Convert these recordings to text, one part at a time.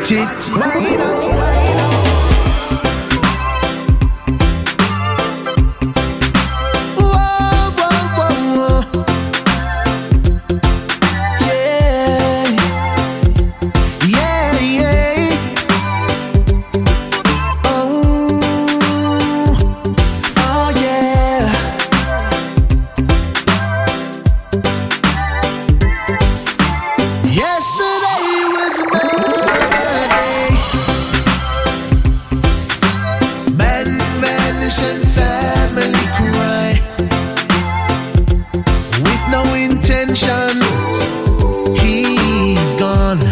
Watch it right now. Whoa, whoa, whoa, whoa. Yeah, yeah, yeah. Oh, oh yeah. Yesterday was another day. Man vanish and family cry. With no intention, he's gone.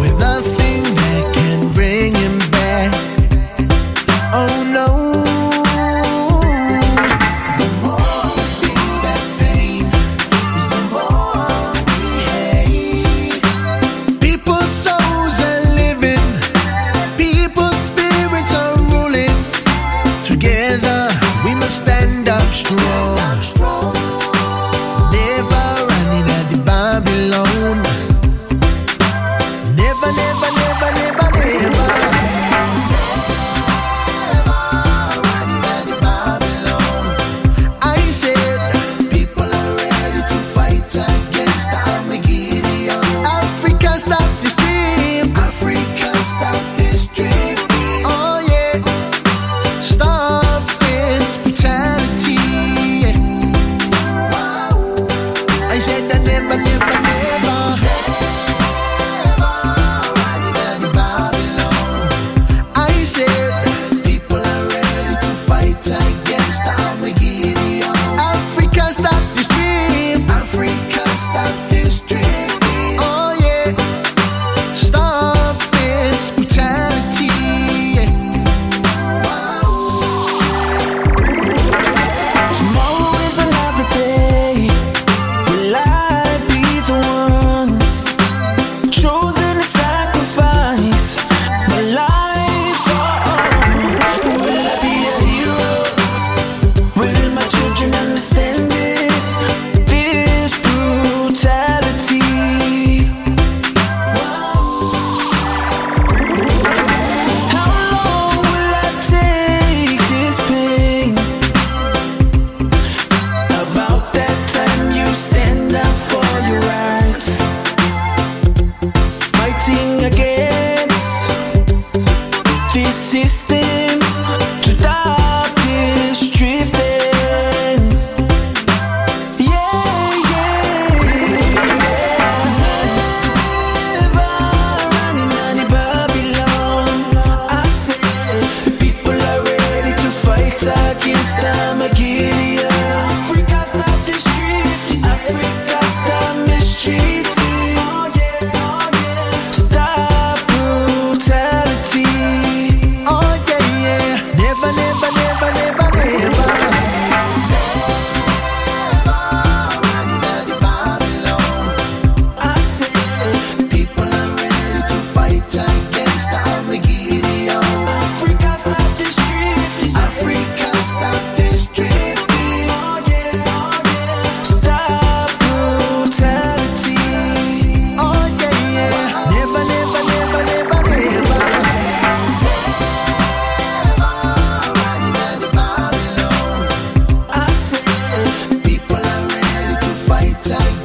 With nothing that can bring him back. Oh no. The more we feel that pain, is the more we hate. People's souls are living, people's spirits are ruling. Together we must stand up strong. Never running at the Babylon. Never, never, never, never, never. Never running at the Babylon. I said, people are ready to fight against Armageddon. Africa, stop this dream. Africa, stop this dream. Oh yeah, stop this brutality. I said I never, never, never. Never running at the Babylon. I said people are ready to fight against Armageddon. Africa, stop this dream. Africa, stop this dream. Oh yeah, stop this brutality. Tomorrow is another day. Will I be the one chosen to sacrifice my life for all? Will I be a hero? Will my children understand it? This brutality. How long will I take this pain? About that time you stand up for your rights, fighting against this system to stop this drifting. Yeah. Never running out of Babylon. I said people are ready to fight against Armageddon. Africa, stop this drifting. Africa, stop mistreating. Stop brutality. Oh yeah, yeah. Never, never, never, never, never. Never running out of Babylon. I said people are ready to fight against Armageddon. Africa, stop this drifting. Africa, stop this drifting. Stop brutality. Oh yeah, yeah. Never, never, never, never, never. Never running out of Babylon. I said people are ready to fight against